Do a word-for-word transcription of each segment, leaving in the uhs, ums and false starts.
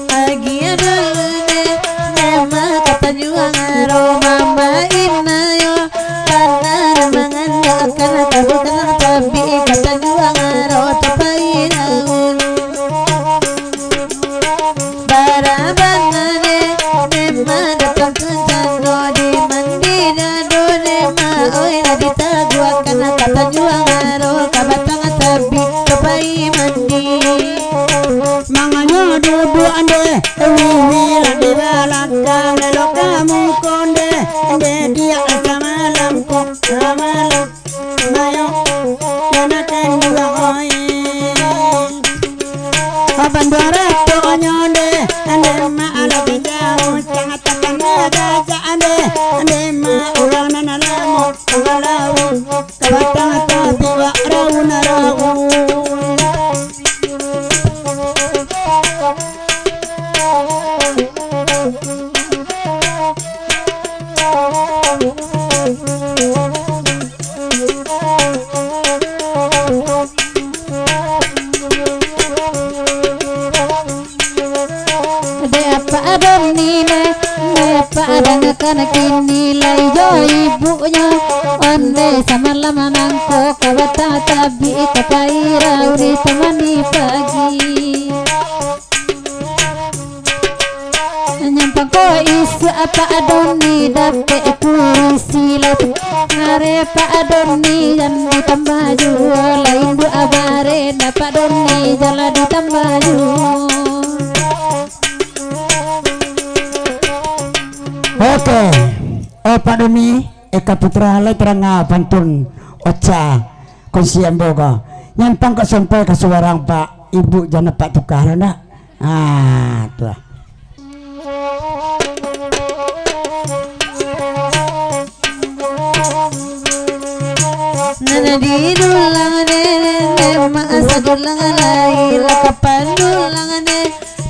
Agiah dulu ne, ne ma ka Tanjuang Aro, mama ina yo, kana nan mangandakan, tabukan tabi ka Tanjuang Aro, tapai daun. Barabana ne, ne ma datang kancano, di mandi dado ne ma, oi, lah ditaguakan ka Tanjuang Aro, ka batang tabi, tapai mandi. Manganyo duduak ande, wiwi lah di balakang, elok ka muko ande, ande diak samalam ko, samalam mayo, danakan duo oi. Abang duo ratonyo ande, ande ma alah bijaro, sangat tatangga gajak ande, ande ma urang nan lamo, urang lawu, kabatang tapi wak raun-raun. Dek apak Doni ne, dek apak dangakan kini lai jo ibuknyo. Onde samalam nangko ka batang tabi, ka pai rauni tamani pagi. Nyampang ko isuak apak Doni dapek kurisi lah. Are apak Doni jan ditambah juo, lah induak bare apak Doni jan lah ditambah juo. Oke, eh, Pak Doni, Eka Putra, lai taranga pantun Ocha Kunsi Ambo ko. Nyampang ko sampai ka subarang, Pak, Ibu jan apak tuka ndak? Ah, tu lah. Nan di dulang ne, ne ma sadulang lai, lah ka pandulang ne,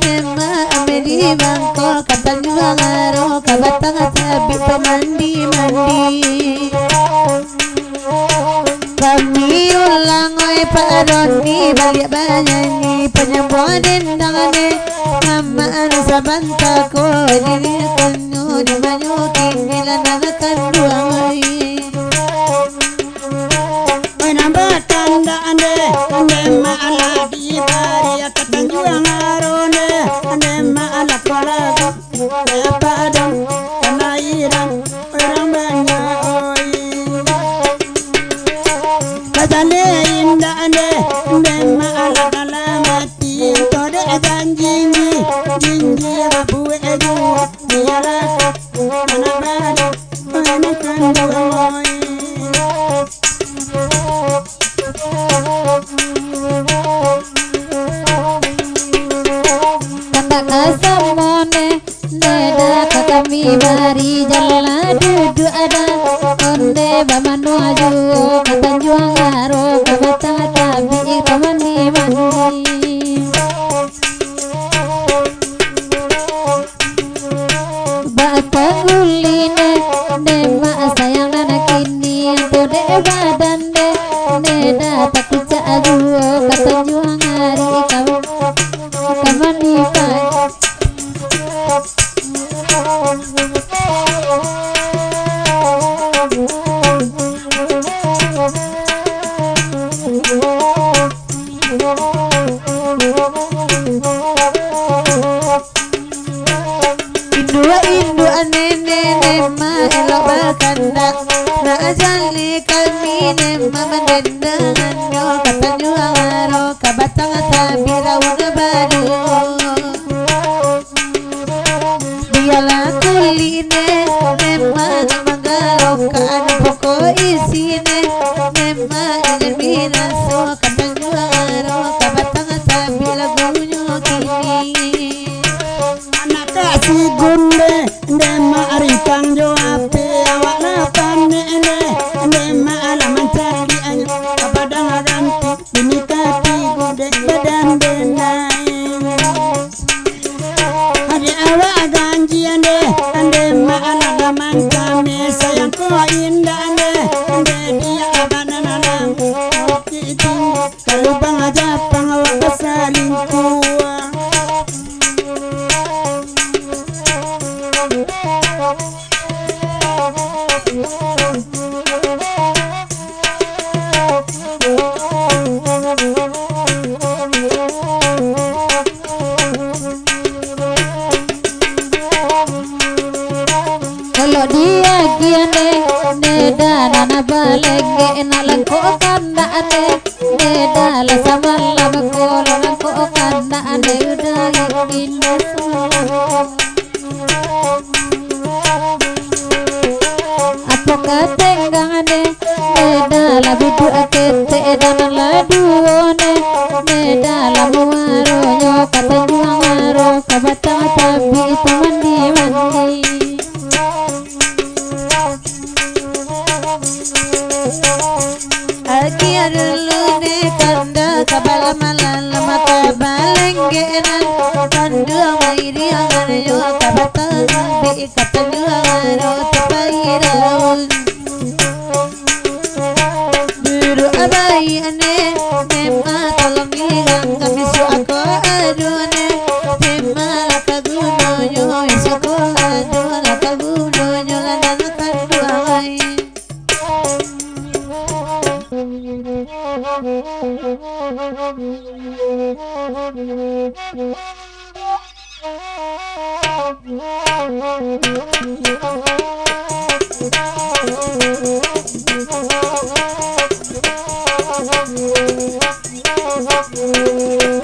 ne ma ameh di bangko, ka Tanjuang Aro, ka batang tabi, pamandi-mandi. Kami ulang oi Pak Doni, baliak banyanyi, panyambuah dendang ne, mamak anu sabanta ko, diri konyo di manyo kini lah nan kanduang oi. Oi, nambah tanda ande, ande ma alah dibari, ka Tanjuang Aro ne, ande ma alah kalagu. Padang, kana irang, urang banyak, oi. Kajane indak ande, ande ma alah dalam ati, anto dek janji, janji babuek juo, bialah, mana bado, mana kanduang, oi. Kandak ka samo ne, ne dah ka kami bari, jan lah duduak ado. Onde bamanuah juo ka Tanjuang Aro, ka batang tabi, ka mandi-mandi. Batang uli ne, ne ma sayang nan kini, anto dek badan ne, ne dah takucak juo ka Tanjuang Aro, ka, ka mandi pagi. Induak-induak nenek, nenek ma elok bakandak, nak jaleh kami nenek ma mandendangannyo, ka Tanjuang Aro, ka batang tabi, raun baduo. Bialah kulik ne, memang manggalokan, pokok isi ne, memang nyamin aso, ka Tanjuang Aro, ka batang tabi, lagunyo kini. Anak kak si Gunde, nde ma rincang jo api, awak lah panek ne, nde ma lah mancari anyo, ka padang ranti. Bini kati gudek badan denai. Ade awak ganji ande, ande ma anak mancame, sayang ko indak ande, ande diak badan alam. Oke, Ka lubang Japang awak basalingkuah. Kalau diagiah ne, ne dah nan balengge, nak langkok kandak ne, ne dah lah samalam, kalau langkok kandak ne, udah indah samalam. Apo ka tenggang ne, ne dah lah buduak ketek, dah nan lah duo ne, ne dah lah muaronyo ka tanjuang aro, ka batang tabik tu mandi-mandi. Agiah dulu ne tando ka balam-balam, ka balengge nan tando mairiang yo ka batang tabik ka tanjuang aro tapairau. Duduak baiak ne, memang tolong ilang kami suako aduh ne, memang lah ka gunonyo, suako aduh lah ka gunonyo, lah nan tanduang ai.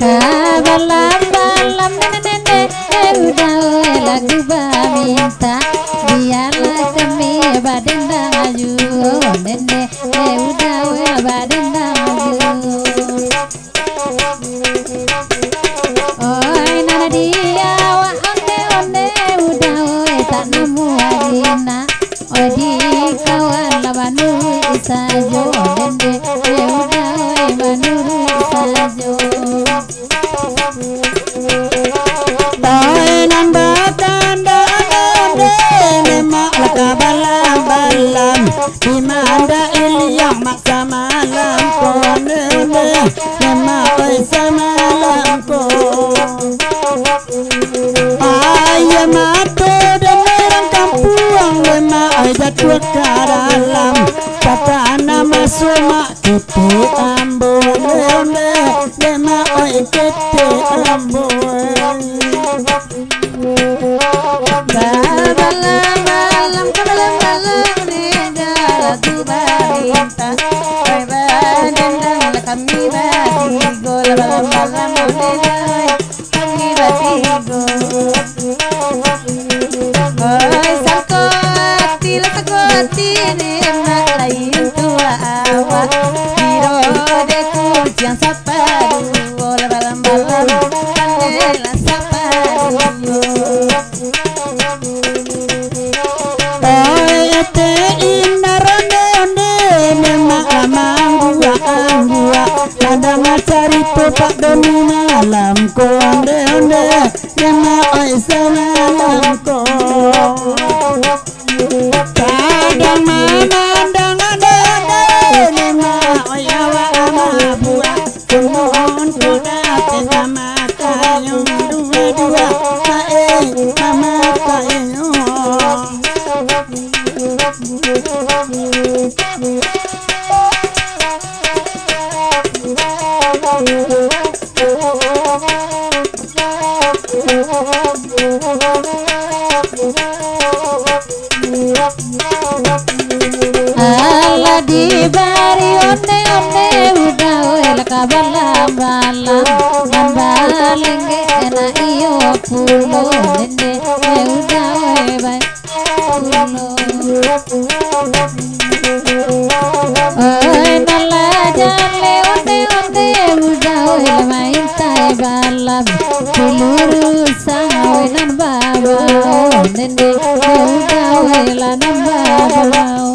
Ka balam-balam nene-nene, eh, udah, eh, lagu baminta. Bialah kami badendang juo, nene, eh, udah, eh, badendang juo. Oi, nan di awak onde-onde, udah, oi, tak namuah jinak. Oi, di kawan lah manuruik sajo, dende, eh, udah, oi, manuruik sajo. Oi, nan bakando onde-onde, memang lah ka balam-balam. Di manda iliang mak samalam ko, onde-onde, memang oi samalam ko. Aia mato den urang kampuang, memang oi jatuah ka dalam. Patah nama sumak ketek ambo, onde-onde, memang oi ketek ambo. Babalam-balam, ka balam-balam, nega lagu baminta. Oi, badendang lah kami batigo, lah balam-balam, nega kami batigo. Oi, sangko ati, lah sangko ati, ni mak lain tu awak. Biro de kuciang sapaduo, lah balam-balam, pandai lah sapaduo. Oi, ete indak ronde-onde, memang lah mangguak-angguak. Kadang carito Pak Doni malam ko, onde-onde, memang oi samalam ko. Kadang mamandang onde-onde, memang oi awak mabuak. Kunuhun kuda tengah matayo, dua-dua tae mamatayo. Alah dibari onde-onde, udah oi lah ka balam-balam. Nan balengge nak iyo pulo, dende, eh, udah oi bai pulo. Oi, nan lah jaleh onde-onde, udah oi lah maintai balam. Pilurusan oi nan babao, dende, eh, udah oi lah nan babao.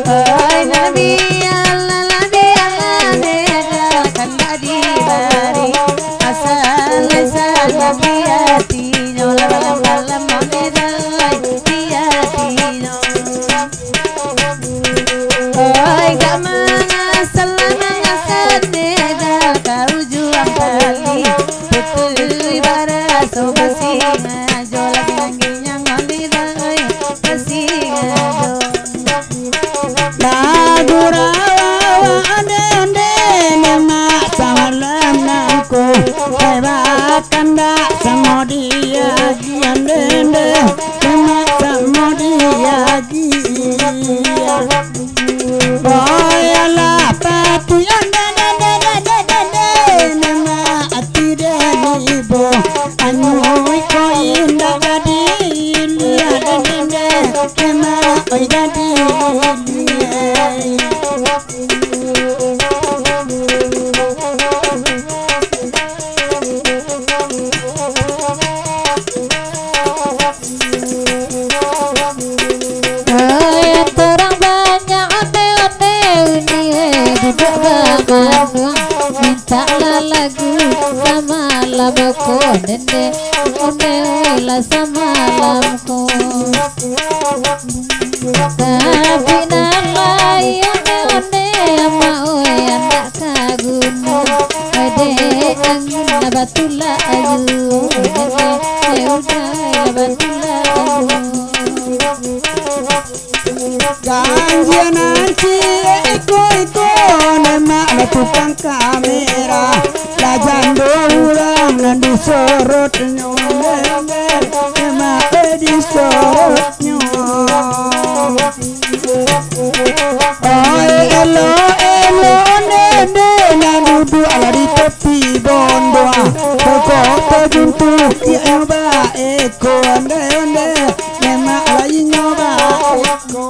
Oi, nabi Allah, nabi Allah, nega kandak dibari. Asal, asal, Diatinyo lah balam-balam mamirai, diatinyo. Oi, gak mangasal, mangasal, medal ka ujuang tali. Putui baraso basingajo, lagi nangginyang mamirai, basingajo. Lagu rawa-rawa onde-onde, lemak samalam nangko. Hebat kandak samo diagiah onde-onde, lemak samo diagiah. Oh, yalah, patuik onde-onde, lemak ati den ibo. Anyuik ko indak jadi liak den-den, lemak oi jadi liak. Oi, tarang banyak onde-onde uni, eh, duduak bamanuang. Mintaklah lagu samalam ko, nene, onde lah samalam ko. Tapi nan lai onde-onde, amak oi, andak ka guno. Oi, dek angin lah batulak aju, dek, dek udai lah batulak aju. Ganjia nan ciek iko-iko, lemak lah tukang kamera. Lah jando urang nan disorotnyo, lemak, eh, disorotnyo. Oi, elok-elok nene nan duduak lah di tepi bondoa. Pokok tajuntuak inyo baeko, onde-onde, lemak lah inyo baeko.